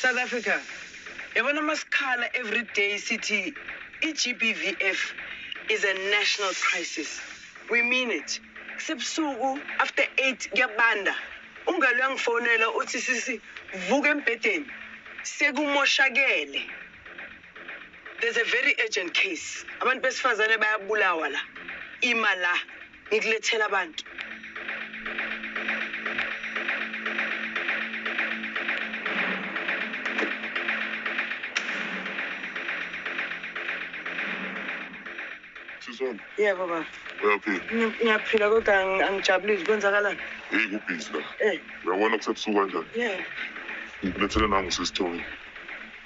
South Africa, yabona masikhala every day sithi i-GBVF is a national crisis. We mean it. Kusebusuku after 8 kuyabanda. Umngani uyangifonela uthi sisi vuka embhedeni. Sekumoshakele. There's a very urgent case. Abantu besifazane bayabulawa la. Ima la. Ngikulethela abantu. Sisona. Yebo baba. Uyaphila? Ngiyaphila kodwa angijabulile kwenzakalani? Hey kubhizi la. Eh. Uyabona kusebusuku kanjani? Yeah. Ngikulethele nangu sisithobile.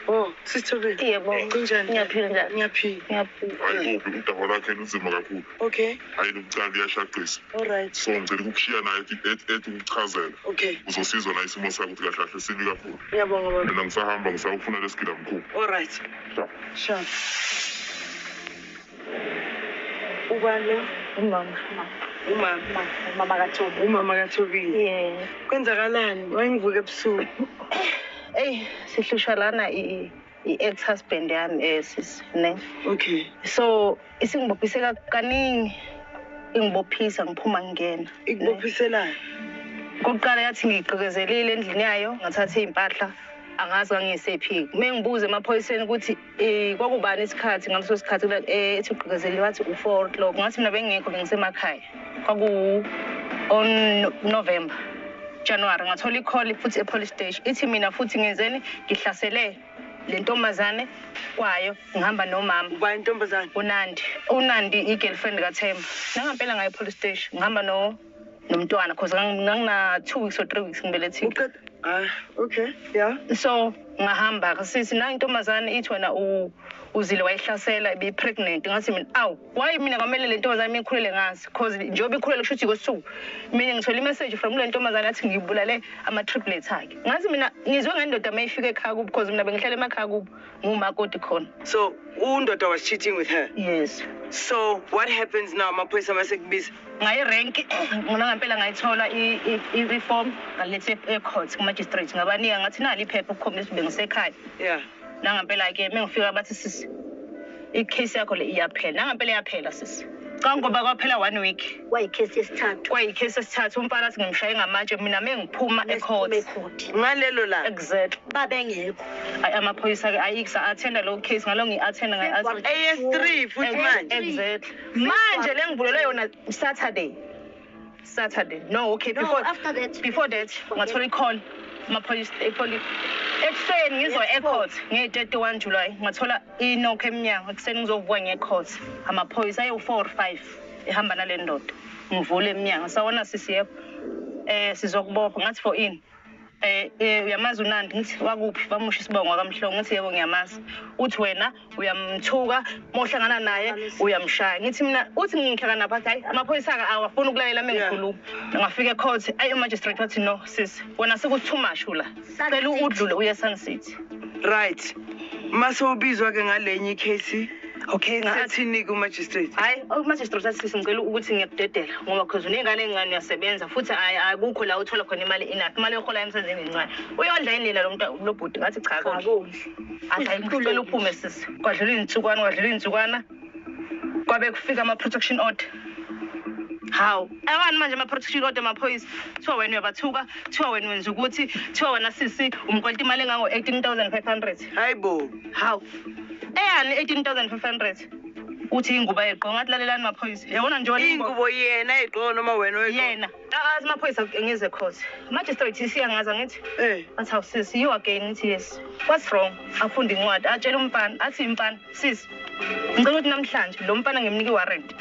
Oh, sisithobile. Yebo. Kunjani? Ngiyaphila njani? Ngiyaphila. Ngiyaphila. Hayi kuphi udaba lakhe lunzima kakhulu. Okay. Hayi lomcala liyashaqisa. All right. So ngicela ukukushiya naye ethi ukuchazela. Okay. Uzosizwa naye isimo sakhe ukuthi kahle kahle sibi kakhulu. Ngiyabonga baba. Mina ngisahamba ngisayofuna lesigila mkhulu. All right. Sure. Sure. Ubani lo? Umama. Umama. Umama kaThobi. Umama kaThobile. Yeah. Kwenzakalani? Wayengivuka ebusuku. Ey, sihlushwa lana i-ex husband yami sis ne. Okay. So isingibophise kaningi. Ingibophisa ngiphuma ngingena. Ikubophiselani? Kokuqala yathi ngigqekezelile endlini yayo, ngathatha izimpahla. Angazi ngangisephi. Mengibuza emaphoyiseni ukuthi kwakubani isikhathi ngaleso sikhathi ethi ugqekezelile wathi u4 o'clock. Ngathi mina bengekho bengisemakhaya. Kwaku on November. January ngathola i-call futhi e-police station. Ithi mina futhi ngenzeni ngihlasele le ntombazane kwayo ngihamba nomama. Ubani intombazane? uNandi. uNandi i-girlfriend kaThemba. Nangampela ngaye e-police station ngihamba nomntwana because ngangina 2 weeks or 3 weeks ngibelethile. Ah, okay. Yeah. So ngahamba kasisi na intombazane ithi wena uzile wayihlasela ibe pregnant. Ngathi mina aw why mina kwamele le ntombazane ikhulele ngazi because njengoba ikhulele kusho ukuthi kosuku mina ngithola i-message from le ntombazane athi ngibulale ama triplets akhe. Ngathi mina ngizwe ngendoda mayifika ekhaya kubo because mina bengihlala emakhaya kubo ngumakoti khona. So undoda was cheating with her. Yes. So what happens now? Amaphoyisa masekubiza. Ngayi-rank ngona ngempela ngayithola i-form ngalethe e-court ku-magistrate ngabanika ngathi nali iphepha ukukhombisa ukuthi bengisekhaya. Yeah. Nangempela ke mengifika bathi sisi i-case yakho le iyaphela. Nangempela iyaphela sisi. Cha ngoba kwaphela 1 week. Kwayi-case yesithathu. Kwayi-case yesithathu umfana athi ngimshaye ngamatshe mina mengiphuma e-court. Ngalelo la. Exactly. Babengekho. Ayi amaphoyisa ke ayiksa attenda lo case ngalo ngi-attenda ngayi-attenda. AS3 futhi manje. Exactly. Manje le ngivulelwe yona Saturday. Saturday. No, okay, No, before after that. Before that ngathola i-call amaphoyisa epolice. Ekuseni ngizwa e-court nge-31 July ngathola i-knock emnyango ekuseni ngizovuka nge-court. Amaphoyisa ayi-4 or 5 ehamba nale ndoda. Ngivule emnyango sawona sisi yebo. Sizokubopha ngathi for in. Uyamazi uNandi ngithi wakuphi bamusha isibongo kaMhlongo ngithi yebo ngiyamazi. Uthi wena uyamthuka mohlangana naye uyamshaya. Ngithi mina uthi ngihlangana napha hayi amaphoyisa aka awafuni ukulalela mengikhuluma. Ngafika ecourt ayi magistrate wathi no sis wena sekuthi too much la. Cela udlule uye Sun City. Right. Mase ubizwa ke ngalenye icase. Okay, ngathini ku magistrate? Hayi, u-magistrate athi sisi ngicela ukuthi ngiyakudedela ngoba because unengane encane uyasebenza futhi akukho la uthola khona imali enough. Imali ohola emsebenzini incane. Uyondla yini lo muntu lo bhuti? Ngathi cha akondli. Athi ngicela uphume sisi. Kwadlula izinsukwana, Kwabe kufika ama protection order. Hawu, awani manje ama protection order amaphoyisa. Kuthiwa wena uyabathuka, kuthiwa wena wenza ukuthi, kuthiwa wena sisi umkweleta imali engango 18,500. Hayibo. Hawu. Eyani 18,500. Uthi ingubo ayigqoka ngathi lalelani maphoyisa. Yabona nje wena ingubo yena ayigqoka noma wena oyigqoka? Yena. Azi maphoyisa ngize court. Magistrate isiyangaza ngithi. Athi awu sisi you again ngithi yes. What's wrong? Afunda incwadi atshela umfana athi imfana sisi ngicela ukuthi namhlanje lo mfana ngimnike warrant.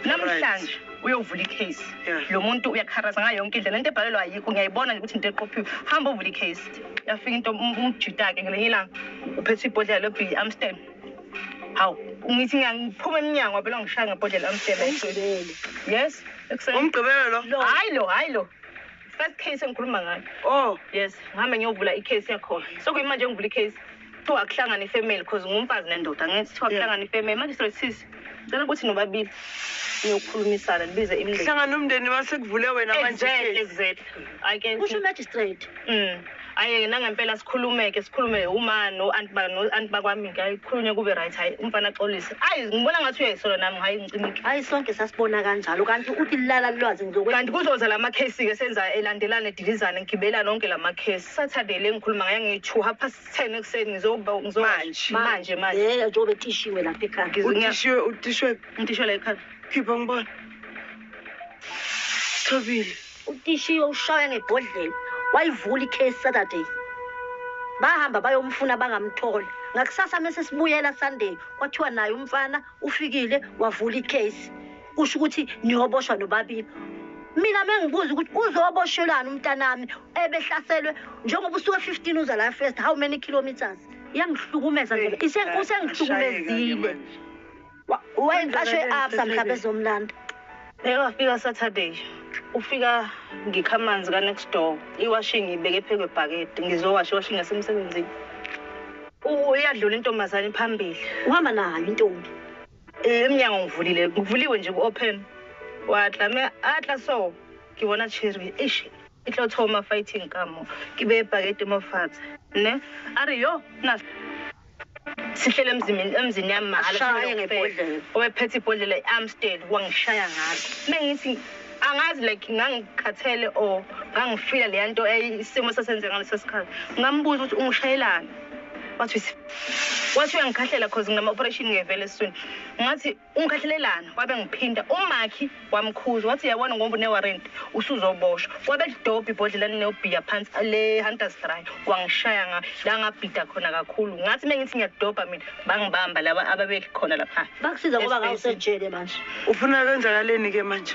Namhlanje uyovula icase. Lo muntu uyakharaza ngayo yonke indlela lento ebhalelwa ayikho ngiyayibona nje ukuthi into eqophiwe. Hamba uvula icase. Yafika into umjita ke ngelinye ilanga uphethe ibhodlela lobhi Amsterdam. Hawu ngithi ngiyaphuma emnyango wabela ngishaya ngebhodlela Amsterdam. Yes, ekuseni. Umgqibelo lo? Hayi lo. First case engikhuluma ngayo. Oh, yes, ngihambe ngiyovula icase yakhona. So kuyimanje ngivula icase. Kuthiwa akuhlangane ifamily because ngumfazi nendoda ngithi kuthiwa akuhlangane ifamily. Manje sisi ngicela ukuthi nobabili niyokhulumisana nibize imindeni. Hlangana umndeni wase kuvule wena manje. Exactly. I can. Kusho magistrate. Aye nangempela sikhulumeke sikhulume uma no anti ba no anti bakwami ke ayikhulunywe kube right hayi umfana axolise. Ayi ngibona ngathi uyayisola nami hayi ngicimike. Hayi sonke sasibona kanjalo kanti uthi lilala lwazi ngizokwenza. Kanti kuzoza lama case ke senza elandelana edilizane ngigibela nonke lama case. Saturday le ngikhuluma ngaye ngiyi-2 10:30 ekuseni ngizoba Manje. manje manje. Yebo njengoba etishiwe lapha ekhaya. Utishiwe utishiwe Ngitishwe la ekhaya. Khipha ngibona. Thobile. Utishiwe ushaya ngebhodlela. Wayivula icase Saturday. Bahamba bayomfuna bangamthola. Ngakusasa mase sibuyela Sunday kwathiwa naye umfana ufikile wavula icase. Kusho ukuthi niyoboshwa nobabili. Mina mengibuza ukuthi uzoboshelana umntanami ebehlaselwe njengoba usuke 15 uza la first how many kilometers? Iyangihlukumeza nje. Usengihlukumezile. Wayeqashwe apha mhlawumbe ezomlanda. Ngafika Saturday. Ufika ngikha amanzi ka next door. Iwashing ibeke phezu kwebhakede. Ngizowasha iwashing yasemsebenzini. Uyadlula intombazane phambili. Uhamba nayo intombi. Emnyango ngivulile. Kuvuliwe nje ku-open. Watla me atla so ke bona cherry eish e tlo thoma fighting ka mo. Ke be ibhakede mofatsa. Ne? A re yo na sihlele emzini emzini yami mahala Ashaye ngebhodlela. Obephethe ibhodlela i-Amstel wangishaya ngalo. Mengithi angazi like ngangikhathele or ngangifila le nto isimo sasenzeka ngaleso sikhathi. Ngambuza ukuthi ungishayelani. Wathi wathi uyangikhahlela cause nginama operation ngevele esiswini. Ngathi ungikhahlelelana wabe ngiphinda umakhi wamkhuza wathi yabona ngoba une warrant usuzoboshwa. Wabe lidobha ibhodlela linobhiya phansi le Hunter's Dry wangishaya nga la ngabhida khona kakhulu. Ngathi mengithi ngiyadobha mina bangibamba laba ababekhona lapha. Bakusiza ngoba ngawusejele manje. Ufuna kwenzakaleni ke manje?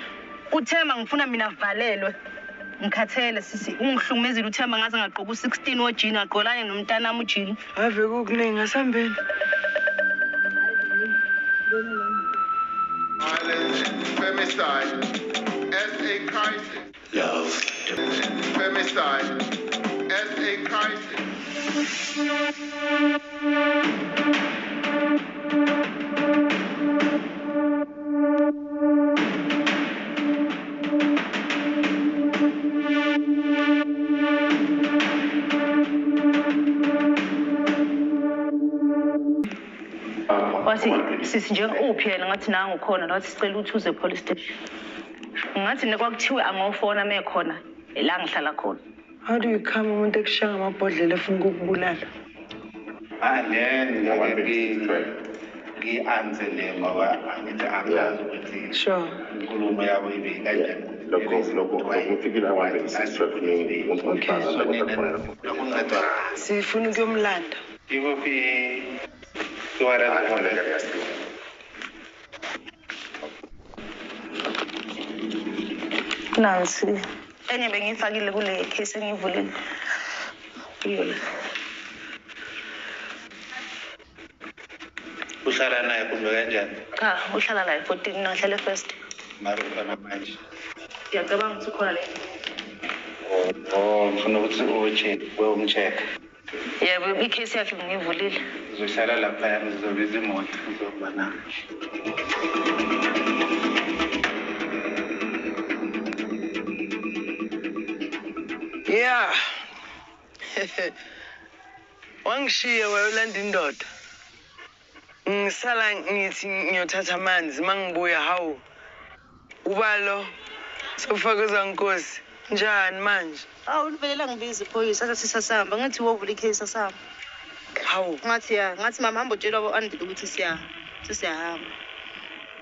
Uthema ngifuna mina valelwe. Ngikhathele sisi ungihlukumezile uthema ngaze ngagqoka u16 wojini ngagqolanye nomntanami ujini. Ave kukuningi asambeni. Violence, femicide as a crisis. Love. Femicide as a crisis. Wathi sisi nje uphi yena ngathi nangu khona wathi sicela ukuthi uze police station. Ngathi nekwakuthiwe angofona mekhona la ngihlala khona. How do you come umuntu ekushaya ngamabhodlela efuna ukukubulala? Ngi-answer le ngoba angithi angazi ukuthi Sure. inkulumo yabo ibe kanjani. Lokho kufikile Okay. Lokuncedwa Sifuna ukuyomlanda. ikuphi i-warrant Nansi enye bengiyifakile kule case engiyivulile. Iyo le. Uhlala naye kumbe kanjani? Cha, uhlala la e-14 nahlale first. Mara ukhona manje. Ngiyacabanga ukuthi ukhona le. Oh, ngifuna ukuthi uche umcheck. Yebo, icase yakhe ngiyivulile. Uzohlala lapha ngizobiza imoto ngizoba nayo. Yeah. Wangishiya wayolanda indoda. Ngisala ngithi ngiyothatha amanzi mangibuya hawu. Ubalo sofakaza nkosi. Njani manje? Awu livelela ngibiza iphoyisa sathi sasahamba ngathi wovula icase sasahamba. Hawu. Ngathi ya, ngathi mama hamba utshela abo andile ukuthi siya sesiyahamba.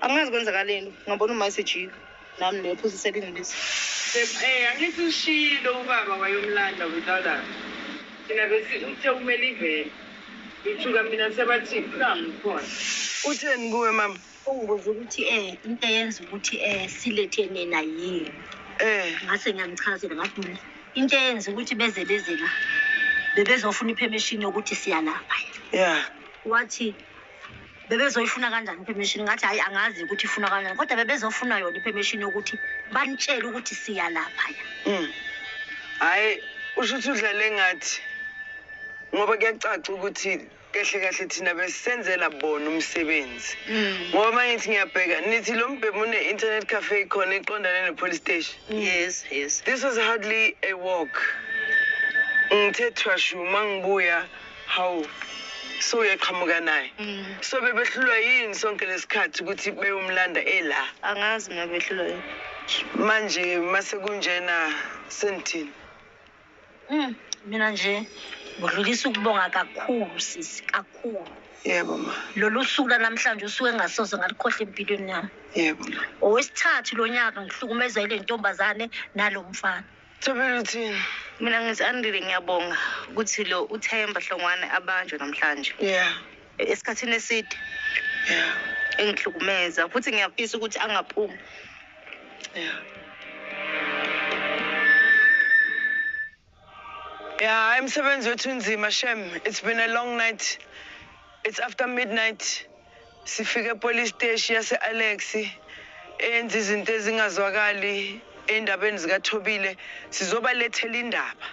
Angazi kwenzakaleni, ngabona uma esejika. Nami lephuzise selingilisi. Angithi ushilo ubaba wayomlanda without us. Thina bese uthe kumele ivele. Ngithuka mina sebathi nangikhona. Utheni kuwe mama? Ungibuza ukuthi into eyenza ukuthi silethe nina yini. Ngase ngiyamchazela ngathi mina into eyenza ukuthi beze beze la bebezofuna ipermission yokuthi siya lapha. Yeah. Wathi bebezoyifuna kanjani ipermission? Ngathi hayi angazi ukuthi ifuna kanjani kodwa bebezofuna yona ipermission yokuthi banitshele ukuthi siya lapha. Hayi usho ukuthi udlale ngathi ngoba kuyacaca ukuthi kahle kahle thina besenzela bona umsebenzi. Ngoba mangithi ngiyabheka nithi lo mbhemu une internet cafe khona iqondane ne police station. Yes, yes. This was hardly a walk. Ngithe thwashu mangibuya hawu so uyaqhamuka naye. So bebehlulwa yini sonke lesikhathi ukuthi beyomlanda ela? Angazi mina behlulwa yini. Manje mase kunjena senithini? Mina nje ngidlulisa ukubonga kakhulu sisi, kakhulu. Yebo ma. Lolu suku lanamhlanje usuke engasoze ngalikhohlwa empilweni yami. Yebo ma. Owesithathu lo nyaka ngihlukumezwa ile ntombazane nalo mfana. Thobile uthini? Mina ngithi Andile ngiyabonga ukuthi lo uThemba Hlongwane abanjwe namhlanje. Yeah. Esikhathini eside. Yeah. Engihlukumeza futhi ngiyafisa ukuthi angaphumi. Yeah. Yeah, umsebenzi wethu unzima shem. It's been a long night. It's after midnight. Sifike police station yase Alex enza izinto ezingazwakali endabeni zikaThobile. Sizobalethela indaba.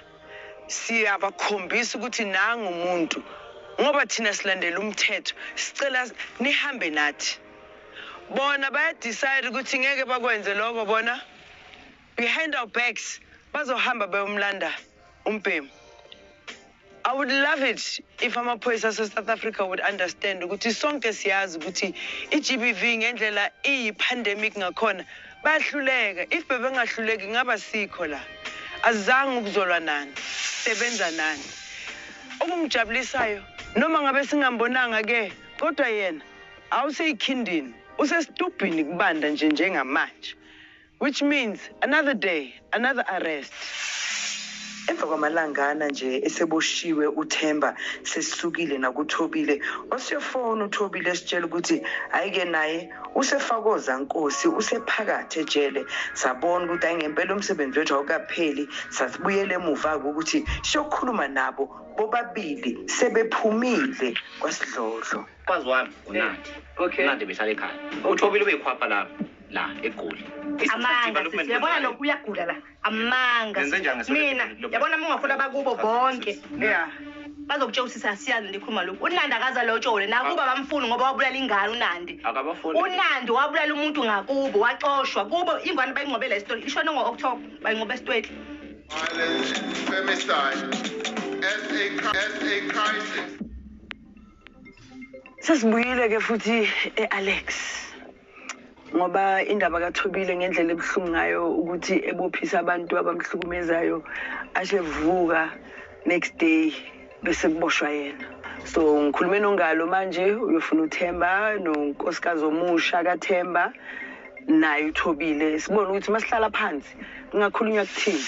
Siyabakhombisa ukuthi nangu umuntu ngoba thina silandela umthetho. Sicela nihambe nathi. Bona baya decide ukuthi ngeke bakwenze lokho bona. Behind our backs bazohamba bayomlanda umbhemu. I would love it if amaphoyisa ase-South Africa would understand ukuthi sonke siyazi ukuthi i-GBV ngendlela iyi-pandemic ngakhona bayahluleka. If bebengahluleki ngaba sikho la. Azange ukuzolwa nani, sebenza nani. Okungijabulisayo noma ngabe singambonanga ke kodwa yena awuseyikhindini, usesitubhini kubanda nje njengamanje, which means another day, another arrest. Emva kwamalangana nje eseboshiwe uThemba sesisukile nakuThobile, wasiyofona uThobile esitshela ukuthi ayike naye usefakoza Nkosi usephakathi ejele. Sabona ukuthi hayi ngempela umsebenzi wethu awukapheli, sasibuyele emuva ukuthi siyokhuluma nabo bobabili sebephumile kwasidlodlo. Mfazi wami uNandi. Okay. uNandi behlala ekhaya. uThobile ubeyikhwapha lapha la eGoli. Amanga sisi, yabona lokhu uyagula la. Amanga. Mina yabona uma ungafuna abakubo bonke. Yeah. Bazokutshela ukuthi asiyazi ndikhuluma lokhu. uNandi akaza lotshole nakuba bamfuni ngoba wabulala ingane uNandi. Akabafuni. uNandi wabulala umuntu ngakubo waxoshwa kubo ingane bayingqobela isitori. Ishone ngo-October bayinqobe esitweni. Violence, femicide as a crisis. Sesibuyile ke futhi eAlex. Ngoba indaba kaThobile ngendlela ebuhlungu ngayo ukuthi ebophisa abantu abamhlukumezayo ashevuka next day bese kuboshwa yena. So ngikhulume noNgalo manje uyofuna uThemba nonkosikazi omusha kaThemba naye uThobile, sibone ukuthi masihlala phansi kungakhulunywa kuthini.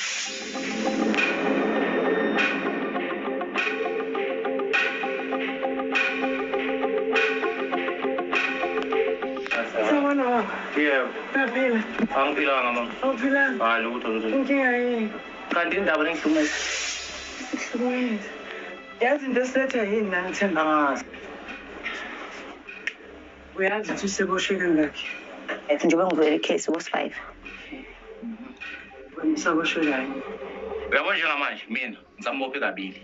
Yebo. Uyaphila? Angiphilanga mama. Awuphilanga? Hayi lutho nje. Inkinga yini? Kanti indaba lengihlukumeza. Sikuhlukumeza. Yazi into esiletha yini la Themba? Angazi. Uyazi ukuthi useboshwe kangaki? Njengoba ngivulele icase was-5. Wena usaboshwe kanye. Uyabona njengamanje mina ngisambophe kabili.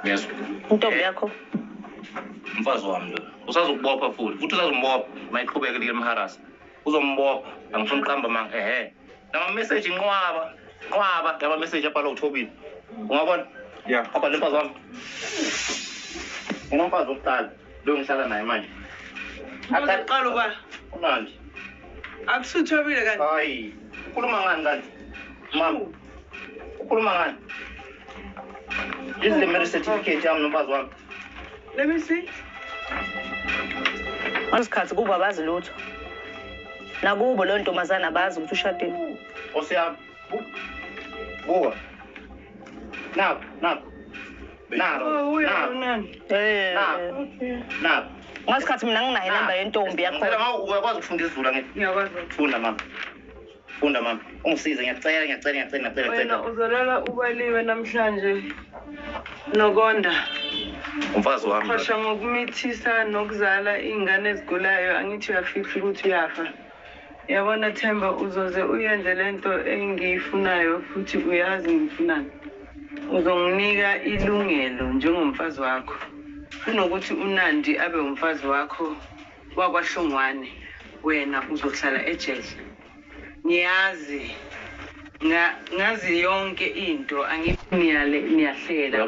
Yezwa. Intombi yakho? Umfazi wami lo. Usazokubopha futhi usazombopha mayiqhubeka le mharasa. Uzombopha, angifuni uqamba manga ehe. Nama message inqwaba, nqwaba lama message abhalwa uThobile. Ungabona? Yeah. Abhalwe umfazi wami. Nginomfazi wokuqala lo ngihlala naye manje. Aqala uba uNandi. Akusuthobile kanti. Hayi, ukhuluma ngani kanti? Mama. Ukhuluma ngani? This is the marriage certificate yami nomfazi wami. Let me see. Ngesikhathi kubo abazi lutho. Nakubo leyo ntombazana abazi ukuthi ushadile. Nkosi yami. Buka. Naku, naku. Naku. Oh, uyanani? Eh. Naku. Naku. Ngesikhathi mina nginayo inamba yentombi yakho. Ngicela ngawe uyakwazi ukufunda isiZulu angithi? Ngiyakwazi. Funda mama. Funda mama. Ungisize ngiyacela ngiyacela ngiyacela ngiyacela. Wena uzolala ubaliwe namhlanje nokonda. Umfazi wami. Qhosha ngokumithisa nokuzala iy'ngane ezigulayo, angithi uyafihla ukuthi uyafa. Yabona Themba, uzoze uyenze lento engiyifunayo futhi uyazi ngifunani. Uzonginika ilungelo njengomfazi wakho. Kunokuthi uNandi abe umfazi wakho wakwaHlongwane, wena uzohlala ejele. Ngiyazi Ngazi yonke into angithi niyahlela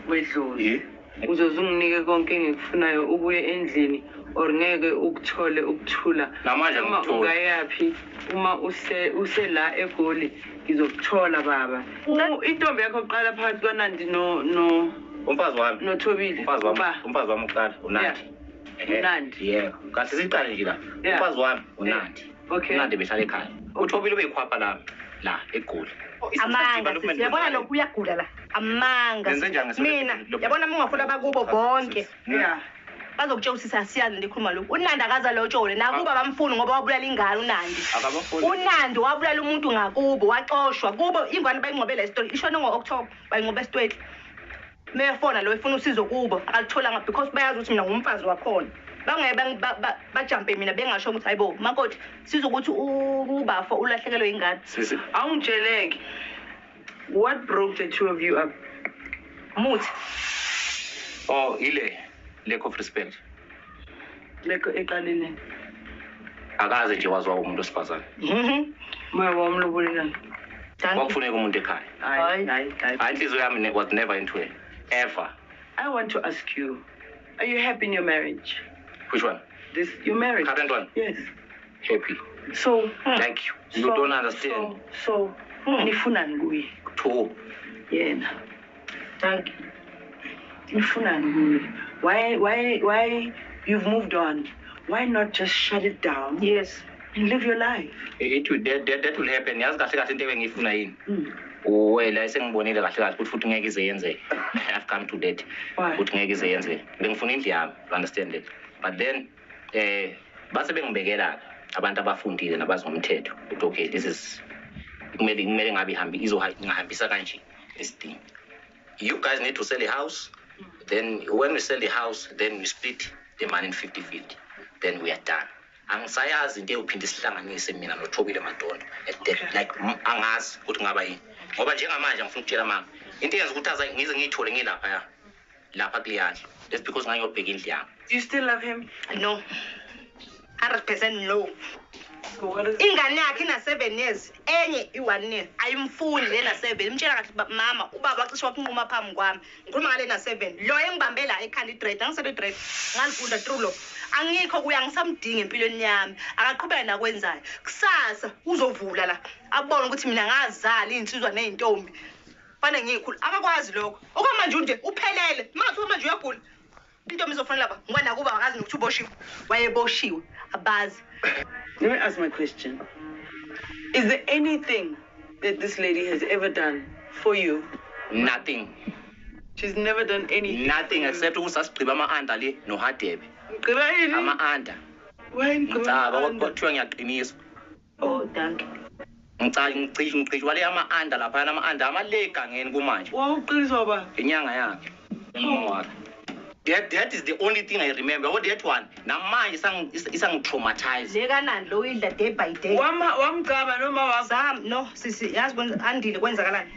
wedlula. Uzoze unginike konke engikufunayo ubuye endlini or ngeke ukuthole ukuthula. Namanje ngikuthole. Ungayaphi uma use la eGoli ngizokuthola baba. Intombi yakho oqala phakathi kwaNandi no umfazi wami noThobile. Umfazi wami uqala uNandi. uNandi. Yebo. Kahle siqale nje la. Umfazi wami uNandi. Okay. uNandi behlala ekhaya. uThobile ubeyikhwapha lami la eGoli. Amanga. Yabona lokhu uyagula la. Amanga. Mina yabona uma ungafuna bakubo bonke. Yeah. Bazokutshela ukuthi asiyazi ndikhuluma lokhu. uNandi akaza lotshole nakuba bamfuni ngoba wabulala ingane uNandi. uNandi wabulala umuntu ngakubo waxoshwa kubo ingane bayingcwabela isitori ishone ngo-October bayingcwaba esitweni. Mefona lo efuna usizo kubo akalitholanga because bayazi ukuthi mina ngumfazi wakhona. Bangeke bajumpe mina bengasho ukuthi hayibo makoti sizo ukuthi ubafo ulahlekelwe ingane. Awungitsheleke. What broke the two of you up? Muthi. Oh, ile lack of respect. Lack eqaleni. Akaze nje waziwa umuntu osifazane. Moya wamlobolelana. Kwakufuneka umuntu ekhaya. Hayi hayi hayi. Inhliziyo yami was never into it. Ever. I want to ask you, are you happy in your marriage? Which one? This your marriage. Current one? Yes. Happy. So like you so, don't understand. So nifunani kuye? Two. Yena. Thank you. Nifunani kuye? Why you've moved on? Why not just shut it down? Yes. And live your life. It will that will happen. Yazi kahle kahle into ebengifuna yini? Wela sengibonile kahle kahle ukuthi futhi ngeke ize yenzeke. I've come to that. Ukuthi ngeke ize yenzeke. Bengifuna indlu yami, you understand it. But then base bengibekela abantu abafundile nabazi ngomthetho ukuthi okay this is kumele ngabe ihambi izohambisa kanje this thing. You guys need to sell a house. Then when we sell the house, then we split the money in 50-50. Then we are done. Angisayazi into eyophinde sihlanganise mina noThobile Madondo. Like angazi ukuthi ngaba yini. Ngoba njengamanje ngifuna ukutshela mama. Into eyenza ukuthi aze ngize ngiyithole ngilapha ya. Lapha kuleyandlu. That's because ngangiyobheka indlu yami. Do you still love him? No. 100% no. Ingane yakhe ina 7 years, enye i1 year. Ayimfuni lena 7. Imtshela kahle mama, ubaba wacishe wakunquma phambi kwami. Ngikhuluma ngale na 7. Lo engibambe la ekhanda i-dread, angisele i-dread. Ngalifunda through lo. Angikho kuya ngisamdinga empilweni yami. Akaqhubeka nakwenzayo. Kusasa uzovula la. Abone ukuthi mina ngazala insizwa nezintombi. Fanele ngikhulu. Akakwazi lokho. Okwamanje nje uphelele. Manje manje uyagula. Intombi izofanele lapha. Ngoba nakuba akazi nokuthi uboshiwe. Wayeboshiwe. Abazi. Let me ask my question. Is there anything that this lady has ever done for you? Nothing. She's never done anything. Nothing except ukuthi sasigqiba ama-anda le noHadebe. Ngigqiba yini? Ama-anda. Why ngigqiba? Ngicaba kwathiwa ngiyaqinisa. Oh, thank you. Ngicishwa le ama-anda laphayana ama-anda amale egangeni kumanje. Wawuqiniswa ba? Inyanga yakhe. Umama wakhe. That is the only thing I remember. What that one? Namanje isang-traumatize. Le kaNandi lo uyidla day by day. Wamgcaba noma wakho? Sam, no, sisi, yazi Andile kwenzakalani?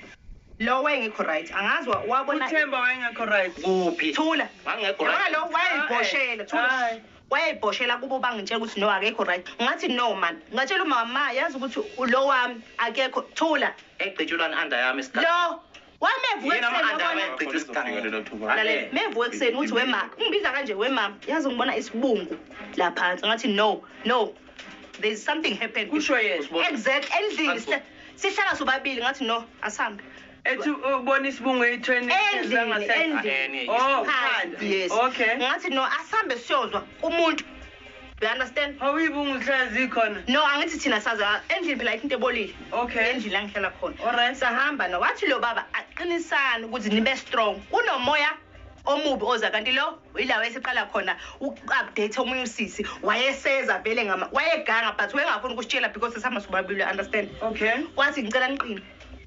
Lo wayengekho right. Angazi wabona uThemba wayengekho right. Kuphi? Thula. Wangekho right. Lo wayeyibhoshela, thula. Wayeyibhoshela kubo bangitshela ukuthi no akekho right. Ngathi no man. Ngatshela umama yazi ukuthi lo wami akekho. Thula. Egqitshulana under yami isikhathi. Lo wamevuka ekuseni mevuka ekuseni uthi wema ungibiza kanje wema yazi ngibona isibungu la phansi ngathi no there's something happened kusho yena exact endlini sihlala sobabili ngathi no asambe ethi ubona isibungu ethweni endlini. Oh yes, okay, ngathi no asambe siyozwa umuntu. You understand? Awuyibungu zihlala zikhona. No, angithi thina sazi endlini phela into ebolile. Okay. Endlini la ngihlala khona. Alright. Sahamba no wathi lo baba aqinisane ukuthi nibe strong. Kunomoya omubi oza kanti lo yilawo esiqala khona uupdate omunye usisi wayeseza vele ngama wayeganga but wayengafuni ukusitshela because sihamba sobabili, understand? Okay. Wathi ngicela niqine.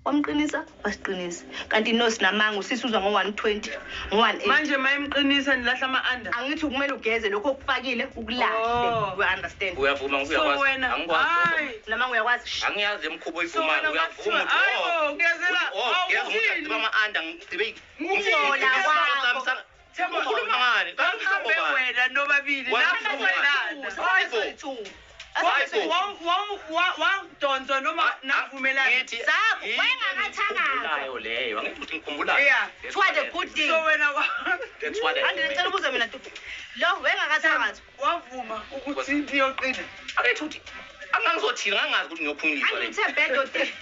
Wamqinisa wasiqinisa kanti no sinamanga usisi uzwa ngo-120 ngo-180. Manje mayimqinisa nilahla ama-under. Angithi kumele ugeze lokho okufakile ukulahle, you understand? Uyavuma uyakwazi. Angikwazi. Namanga uyakwazi. Angiyazi emkhubo oyivumayo uyavuma ukuthi hayibo ugezela awuthini ama-under ngigqibe ngcola kwakho. Ukhuluma ngani? Kanti wena nobabili lapho. Hayi bo. Wadonswa noma navumelana? Ngithi Sabo, yini wayengakathakathwa. engikhumbulayo leyo, angithi ukuthi ngikhumbulayo. Yeah. That's What what a good thing. So wena That's what Andile, ngicela ubuze mina tu. Lo wayengakathakathwa. Wavuma ukuthi iyoqina. Akethi uthi angangizothini, ngangazi ukuthi ngiyophunyiswa le. Angithe bhedo ti.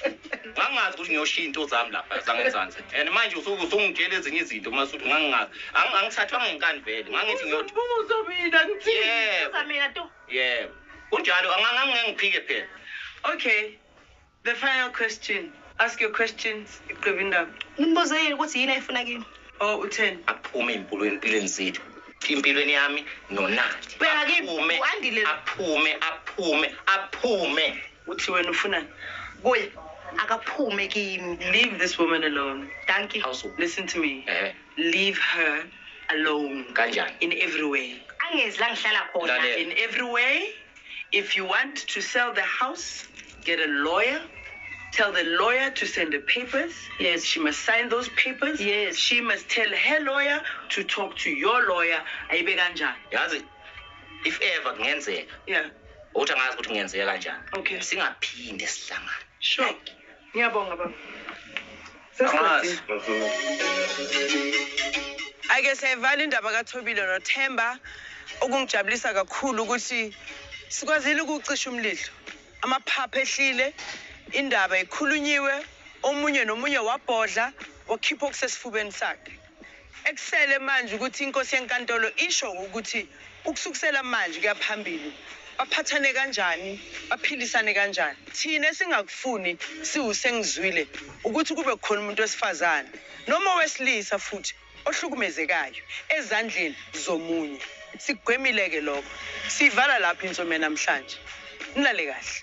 Ngangazi ukuthi ngiyoshiya into zami lapha zangenzansi. And manje usuke usungitshela ezinye izinto uma usuthi ngangingazi. Angithathwanga ngenkani vele. Ngangithi ngiyothi Uzobuza mina ngithini? yebo. Buza mina tu. Yebo. Kunjalo, angangeke ngiphike phela. Okay. The final question. Ask your questions. Igqiba indaba. Ngimbuze yini ukuthi yini ayifuna kimi? Oh, u-10. Aphume empilweni, empilweni zethu. Empilweni yami noNandi. Bheka kimi, Aphume, u-Andile. Aphume, aphume, aphume. Uthi wena ufunani? Kuye akaphume kimi. Leave this woman alone. Thank you. Howso? Listen to me. Eh, Leave her alone. Kanjani? In every way. Angezi la ngihlala khona. Lalela. In every way. If you want to sell the house, get a lawyer. Tell the lawyer to send the papers. Yes. She must sign those papers. Yes. She must tell her lawyer to talk to your lawyer. Ayibe kanjani? Yazi, if ever kungenzeka, Yeah. ukuthi angazi ukuthi kungenzeka kanjani. Okay. Singaphinde sihlangane. Sure. Ngiyabonga baba. Angazi. Ake siyayivala indaba kaThobile noThemba. Okungijabulisa kakhulu ukuthi sikwazile ukucisha umlilo. Amaphaphu ehlile, indaba ikhulunyiwe, omunye nomunye wabhodla, wakhipha okusesifubeni sakhe. Ekusele manje ukuthi inkosi yenkantolo isho ukuthi ukusukisela manje kuya phambili baphathane kanjani, baphilisane kanjani. Thina esingakufuni siwusengizwile ukuthi kube khona umuntu wesifazane noma owesilisa futhi ohlukumezekayo ezandleni zomunye. Sigwemile-ke lokho. Siyivala lapho insomi namhlanje. Nilale kahle.